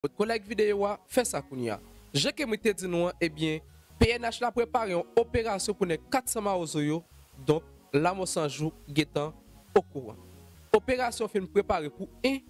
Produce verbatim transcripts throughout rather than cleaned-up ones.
Kot kolèg videyo a, fè sa kounye a. Jan ke mwen te di nou an, ebyen, P N H la prepare yon operasyon pou nèg kat san Mawozo yo, donk, Lanmò San Jou gentan okouran. Operasyon fin prepare pou en,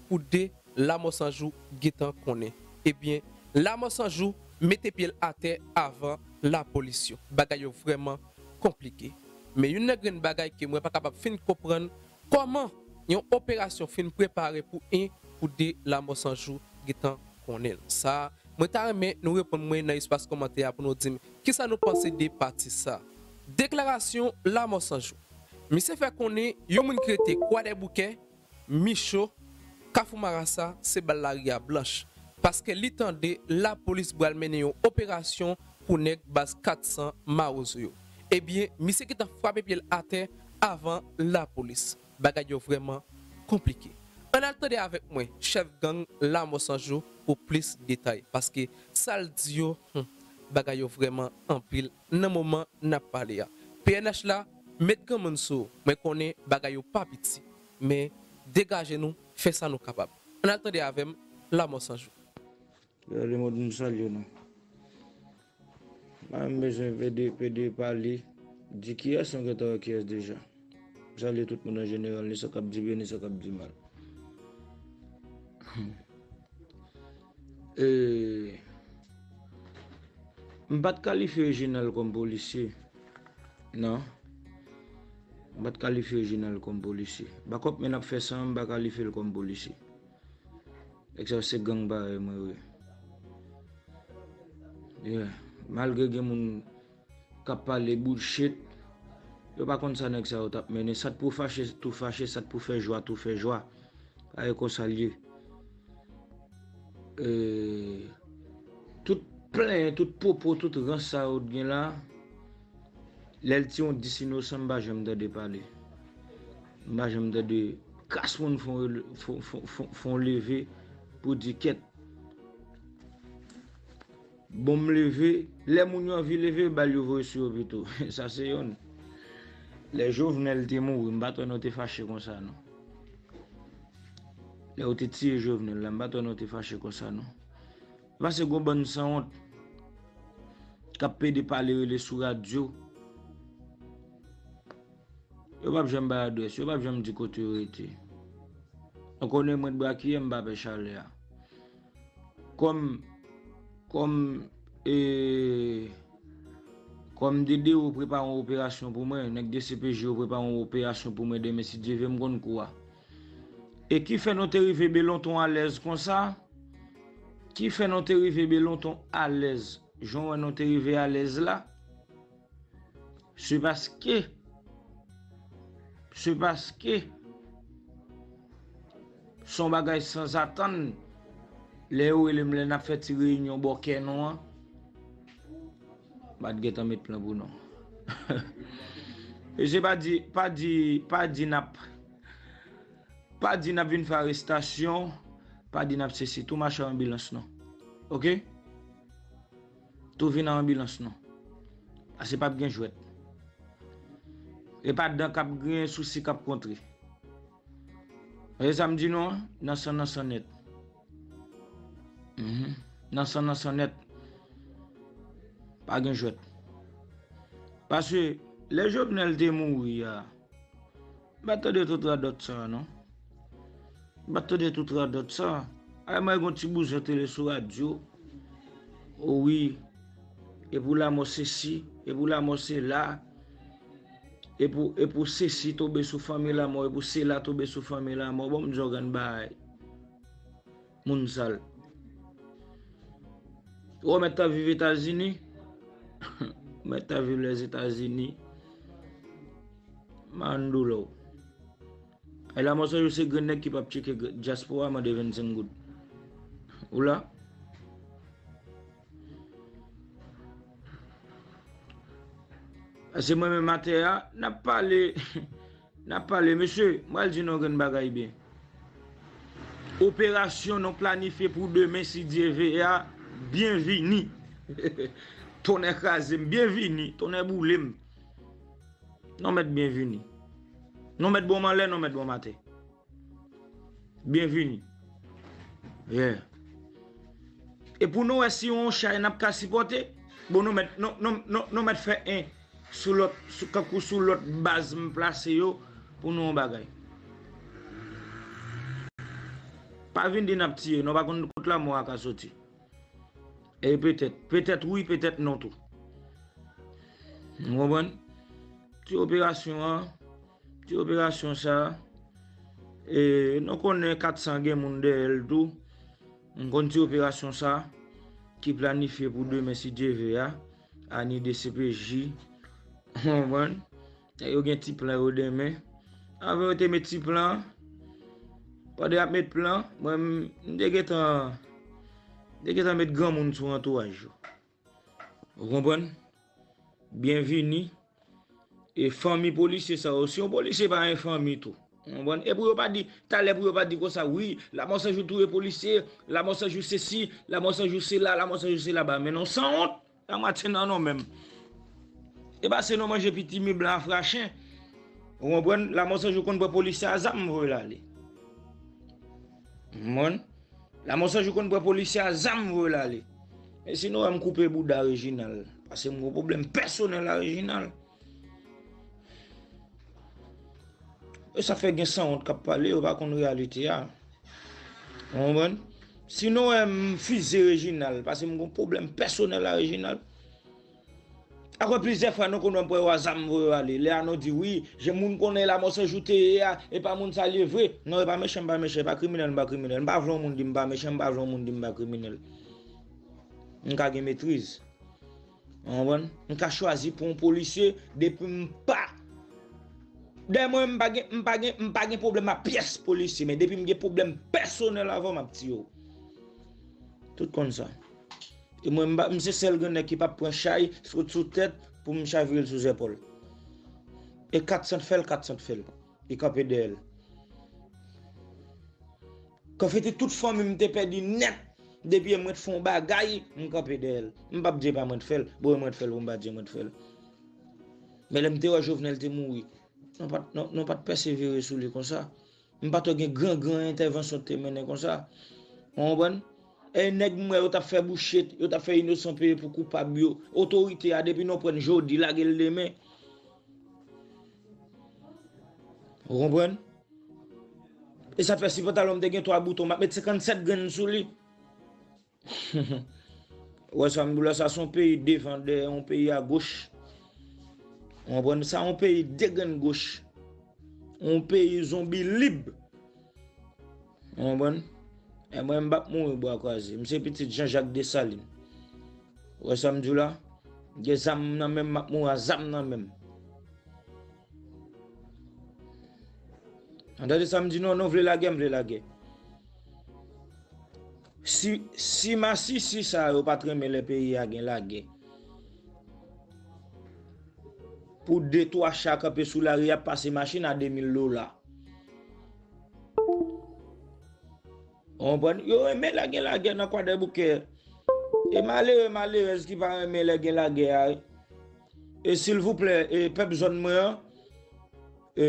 pou de, Lanmò San Jou gentan konnen. Ebyen, Lanmò San Jou mete pye l atè avan lapolis yo. Bagay yo vrèman konplike. Men youn nan grenn bagay ke mwen pa kapab fin konprann, kòman yon operasyon fin prepare pou en, pou de, Lanmò San Jou gentan konnen l. Sa, mwen ta renmen nou reponn mwen nan espas kòmantè a pou nou di m kisa nou panse de pati sa. Deklarasyon Lanmò San Jou. Misye fè konnen yon moun ki rete Kwadèboukè, Micho, Kafou Marasa, se bal lari a blanch. Paske li tande lapolis pral mennen yon operasyon pou nèg baz kat san Mawozo yo. Ebyen, misye gentan frape pye l atè avan lapolis. Bagay yo vrèman konplike. Ann al tande avèk mwen, chèf gang Lanmò San Jou, pou plis detay. Paske sa l di yo, hmm, bagay yo vrèman anpil nan moman n ap pale a. P N H la, met granmoun sou ou. Mwen konnen bagay yo pa piti. Men, degaje nou, fè sa nou kapab. Ann al tande avè m, Lanmò San Jou. Yo, lemonn, m salye nou. M pa menm bezwen pede, pede pale, di kiyès, nou gentan wè kiyès deja. M salye tout moun an jeneral, ni sa k ap di byen, ni sa k ap di mal. E, m pa t kalifye Reginald kòm polisye. Non. M pa t kalifye Reginald kòm polisye. Bakòp men ap fè san an, m pa kalifye l kòm polisye. Nèg sa yo se gang parèy mwen, wi. Yeah. Malgre gen moun k ap pale bullshit, yo pa konn sa nèg sa yo t ap mennen. Sa t pou fache, tou fache, sa t pou fè jwa, tou fè jwa. Pa e konsa l ye. E, tout plenyen, tout pwopo, tout rans sa yo t gen la, lè l ti yon dis inosan, m pa janm tande pale. M pa janm tande kras moun fon rele-, fon, fon, fon, fon leve pou di kèt. Bon, m leve, lè moun yo anvi leve, bal yo voye sou yo pito. Sa se yonn. Lè Jovenel te mouri, m pa t wè nou te fache konsa, non. Lè yo te tiye Jovenel la, m pa t wè nou te fache konsa, non. Paske gon bann sanwont k ap pede pale rele sou radyo. Yo p ap janm bay adrès, yo p ap janm di kote yo rete. Nou konnen mwen t brakiyè, m pa pè chalè a. Kòm, kòm, e, kòm D D O prepare yon operasyon pou mwen, nèg D C P J yo prepare yon operasyon pou mwen demen, si Dye vle, m konn kou a. E ki fè nou te rive Belonton alèz konsa? Ki fè nou te rive Belonton alèz? Jan w wè nou te rive alèz la? Se paske, se paske, se yon bagay sanzatann, lè yo rele m, lè n ap fè ti reyinyon bò kè nou an, m pa t gentan met plan pou nou. Mesye, pa di, pa di, pa di n ap, pa di n ap vin fè arestasyon, pa di n ap sesi, tou mache anbilans nou. Oke? Tou vin nan anbilans nou. Paske p ap gen jwèt. E pa dan k ap griyen, sousi k ap kontre. Tande sa m di nou an? Nan san, nan san nèt. Mhm. Nan san, nan san nèt. Pa gen jwèt. Paske lè Jovenel te mouri a, m pa t tande tout radòt sa a, non. M pa t tande tout radòt sa a. Ay, mwen gon ti bouzen tele sou radyo. O wi. E pou lanmò sesi, e pou lanmò sela. E pou, e pou sesi tonbe sou fanmi lanmò, e pou sela tonbe sou fanmi lanmò. Bon, m di w grenn bagay. Moun sal. Ou mèt ta viv Etazini? Ou mèt ta viv Lèzetazini? Mandoulo. E la, mwen sonje se grenn nèg ki p ap tcheke gr-, dyaspora mande vennsenk goud. Ou la? Paske mwen menm atè a, n ap pale, n ap pale, mesye, mwen al di nou yon grenn bagay byen. Operasyon nou planifye pou demen, si Dye ve a, byenvini. Tonnè kraze m, byenvini, tonnè boule m. Nou mèt byenvini. Nou mèt bon m anlè, nou mèt bon m atè. Byenvini. Yeah. E pou nou wè si yon chay n ap ka sipòte, bon, nou mèt, nou, nou, nou, nou mèt fè en sou lòt, sou, kankou sou lòt baz m plase yo pou nou yon bagay. Pa vin di n ap tiye, nou pa konn kot lanmò a ka soti. E petèt, petèt wi, petèt non tou. Ou konprann? Ti operasyon an, ti operasyon sa, e, nou konnen kat san gen moun dèyè l tou. M konn ti operasyon sa ki planifye pou demen si Dye ve a, ani de C P J. Ou konprann? Yo gen ti plan yo demen. Anvan yo te met ti plan, pandan y ap met plan, mwen, m, m te gentan, m te gentan met granmoun sou antouraj yo. Ou konprann? Byenvini. E fanmi polisye sa yo, si yon polisye pa gen fanmi tou. Ou konprann? E pou yo pa di, talè pou yo pa di konsa, wi, Lamò San Jou touye polisye, Lamò San Jou sesi, Lamò San Jou sela, Lamò San Jou sela ba. Men non, sanwont, la mwatye nan non menm. E pa se nou manje pitimi blan a frachen. Ou konprann? Lamò San Jou konn pran polisye a zam voye l ale. Ou konprann? Lamò San Jou konn pran polisye a zam voye l ale. Men si nou wè m koupe bouda Reginald, paske m gon pwoblèm pèsonèl a Reginald. E sa fè gen sanwont k ap pale, yo pa konn reyalite a. Ou konprann? Si nou wè m fize Reginald, paske m gon pwoblèm pèsonèl a Reginald. Akwè plizyè fwa nou konn wè m pran yo a zam voye yo ale. Lè a nou di wi, jan moun konnen Lamò San Jou te ye a, e pa moun sa l ye vre. Non, e pa mechan, m pa mechan, e pa kriminèl, m pa kriminèl. M pa vle yon moun di m pa mechan, m pa vle yon moun di m pa kriminèl. M ka gen metriz. Ou konprann? M ka chwazi pran yon polisye depi m pa. Dèyè mwen, m pa gen, m pa gen, m pa gen pwoblèm ak pyès polisye, men depi m gen pwoblèm pèsonèl avè w, m ap tiye w. Tout konn sa. E mwen, m pa, m se sèl grenn nèg ki p ap pran chay sot sou tèt pou m chavire l sou zèpòl. E kat sant fè l, kat sant fè l. Li kanpe dèyè l. Kanfeti tout fanmi m te pèdi nèt. Depi mwen t fè yon bagay, m kanpe dèyè l. M p ap di e pa mwen t fè l. Bon, e mwen t fè l, bon, m pa di e mwen t fè l. Men lè m te wè Jovenel te mouri, nou pa t, nou, nou pa t pèsevere sou li konsa. M pa t gen gran, gran entèvansyon te mennen konsa. Ou konprann? E nèg m wè yo t ap fè bouchet, yo t ap fè inosan peye pou koupab yo. Otorite a, depi nou pran l jodi, lage l demen. Ou konprann? E sa fè si pantalon m te gen twa bouton, m ap met senkannsèt grenn sou li. Ou wè sa m di w la, sa se yon peyi devan dèyè, yon peyi agoch. Ou konprann? Sa yon peyi de grenn goch. Yon peyi zonbi lib. Ou konprann? E mwen, m p ap mouri bwa kwaze. M se pitit Jean Jacques Dessalines. Ou wè sa m di w la? M gen zam nan men m, m ap mouri a zam nan men m. Ou tande sa m di? Non, nou vle lagè, m vle lagè. Si, si masisi sa yo pa t renmen lè peyi a gen lagè, pou de twa cha kanpe sou lari ap pase machin a de mil dola. Ou konprann? Yo renmen lè gen lagè nan Kwadèboukè. E malere, malerèz ki pa renmen lè gen lagè a. E silvouplè, e pèp zòn mwen an, e,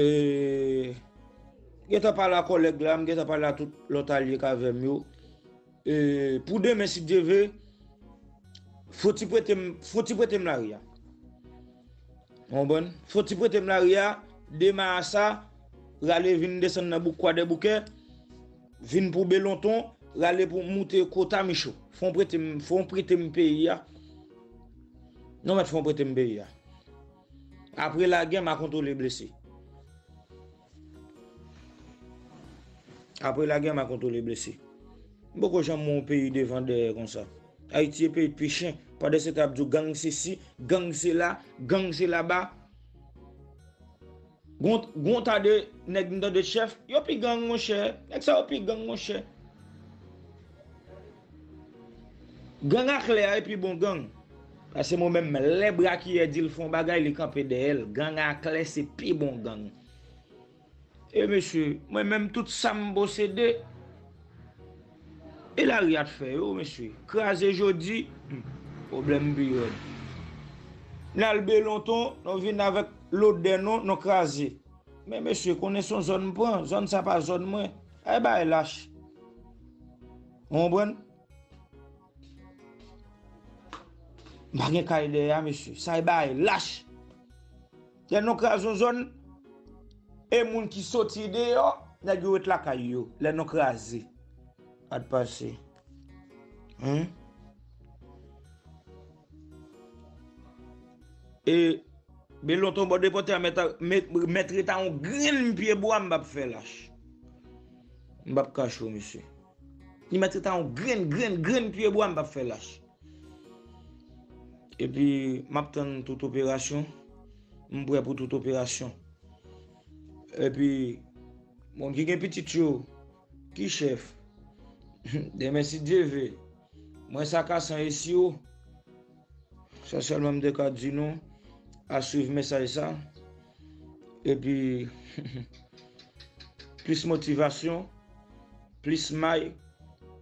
gentan pale a kòlèg la, m gentan pale a tout lòt alye k avè m yo. E, pou demen, si Dye vle, fò ti prete m, fò ti prete m lari a. Ou konprann? Fò ti prete m lari a, demen a sa, rale vin desann nan bouk Kwadèboukè, vin pou Belonton, rale pou moute Kota Micho. Fò w prete m, fò w prete m peyi a. Non, mèt, fò w prete m peyi a. Apre lagè, m a kontwole blese. Apre lagè, m a kontwole blese. M poko janm wè yon peyi devan dèyè konsa. Ayiti e peyi pi chen. Pandan se tan y ap di w gang sesi, gang sela, gang se laba. Gon, gon ta de nèg m tande chèf, yo pi gang, monchè. Nèg sa yo pi gang, monchè. Gang a klè a e pi bon gang. Paske mwen menm, lè brakiyè di l fè yon bagay, li kanpe dèyè l. Gang a klè se pi bon gang. E mesye, mwen menm tout sa m posede, e lari a t fè yo, mesye. Kraze jodi, hmm, pwoblèm pi rèd. N al Belonton, nou vin avèk lodè nou, nou kraze. Men mesye, konnen se yon zòn m pran, zòn sa pa zòn mwen. Ay bagay lach. Ou konprann? M pa gen kay dèyè a, mesye. Sa e bagay lach. Lè nou kraze yon zòn, e moun ki soti deyò, nèg yo ret lakay yo. Lè nou kraze. Gad pase. Hein? E Belon ton bò depòte a mèt, mèt, mèt ret a yon grenn pye bwa, m p ap fè lach. M p ap kache w, mesye. Li mèt ret a yon grenn, grenn, grenn pye bwa, m p ap fè lach. Epi, m ap tann tout operasyon. M prè pou tout operasyon. Epi, moun ki gen pitit yo, ki chèf, demen si Dye ve, mwen sa ka san esi yo. Sa sèlman m te ka di nou, a swiv mesaj sa. Epi, plis motivasyon, plis may,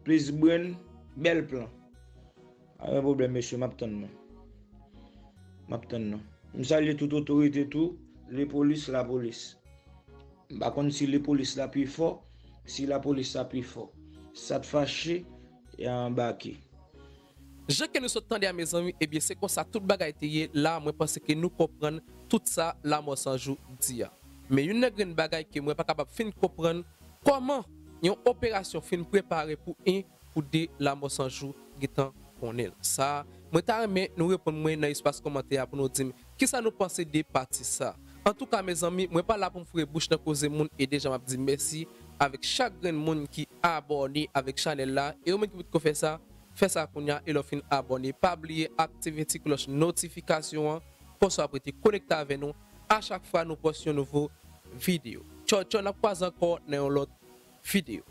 plis brenn, bèl plan. Pa gen pwoblèm, mesye, m ap tann nou. M ap tann nou. M salye tout otorite tou, lepolis, lapolis. M pa konn si lepolis la pi fò, si lapolis la pi fò. Sa t fache, y a anbake. Jan ke nou sot tande a, mezanmi, ebyen, se konsa tout bagay te ye la. Mwen panse ke nou konprann tout sa Lanmò San Jou di a. Men youn nan grenn bagay ke mwen pa kapab fin konprann, kòman yon operasyon fin prepare pou en, pou de, Lanmò San Jou gentan konnen l. Sa, mwen ta renmen nou reponn mwen nan espas kòmantè a pou nou di m kisa nou panse de pati sa. Antouka, mezanmi, mwen pa la pou m foure bouch nan koze moun e deja m ap di mèsi avèk chak grenn moun ki abòne avèk chanèl la. E ou menm ki potko fè sa, fè sa kounye a e lè w fin abòne, pa bliye aktive ti klòch notifikasyon an, konsa w ap rete konekte avè nou a chak fwa nou pòste yon nouvo videyo. Tchò tchò, n ap kwaze ankò nan yon lòt videyo.